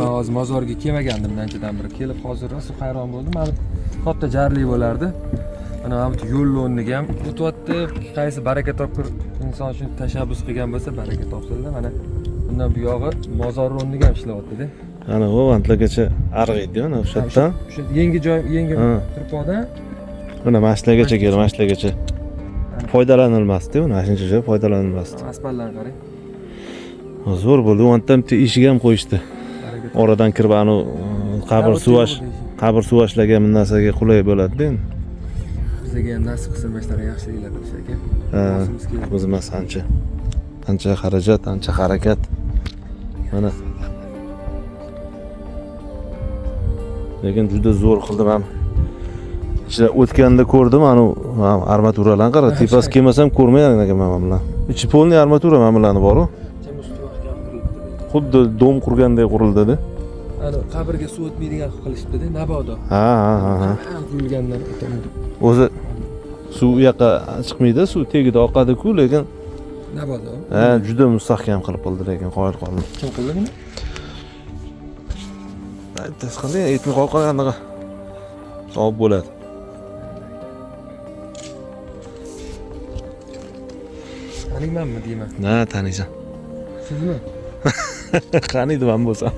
Man hozir mozorga kelmagandim anchadan beri. Kelib hozir rosa hayron bo'ldim. Mana katta jarlik bo'lardi. Mana bu yo'lni o'rniga ham o'tyapti. Qaysi baraka topkur inson shuni tashabbus qilgan bo'lsa, baraka topsinlar. Mana bundan buyog'i mozor o'rniga ham ishlayapti-da. Ana u vantlagacha ariq edi, ana o'sha yerdan. O'sha yangi joy, yangi Ha. turpoqdan Mana mana shulargacha keldi, mana shulargacha. Foydalanilmasdi, mana shuncha joy foydalanilmasdi. Asfaltlarni qarang. Zo'r bo'ldi. U yerdan bitta eshik ham qo'yishdi. Baraka Oradan kirib anu qabr suvash, qabr suvashlarga bir narsaga qulay bo'ladi-da endi. Bizga ham nasib qilsin mana shunaqa yaxshiliklar qilish aka. Ha, Boshimiz keldi. o'zi emas ancha. Ancha xarajat, ancha harakat. Mana. Lekin juda zo'r qildim ham. Ichida o'tganda ko'rdim, anu armaturalarni qara, tepasi kelmasam ko'rmayman ekan mana bular. Ichi polniy armatura mana bularni bor-u. Xuddi dom qurganday qurildi-da. Ana qabrga suv o'tmaydigan qilib qilishibdi-da, mabodo. Ha, ha, ha, ha. Ham quyilgandan O'zi suv u yoqqa chiqmaydi, suv tagida oqadi-ku, lekin mabodo. ha, juda mustahkam qilib qildi, lekin qoyil qoldim. Kim qildi buni? Bittasi qanday aytmay qolgan anaqa savob bo'ladi. Taniymanmi deyman. Na, taniysan. Sizmi? Qaniydi man bo'lsam.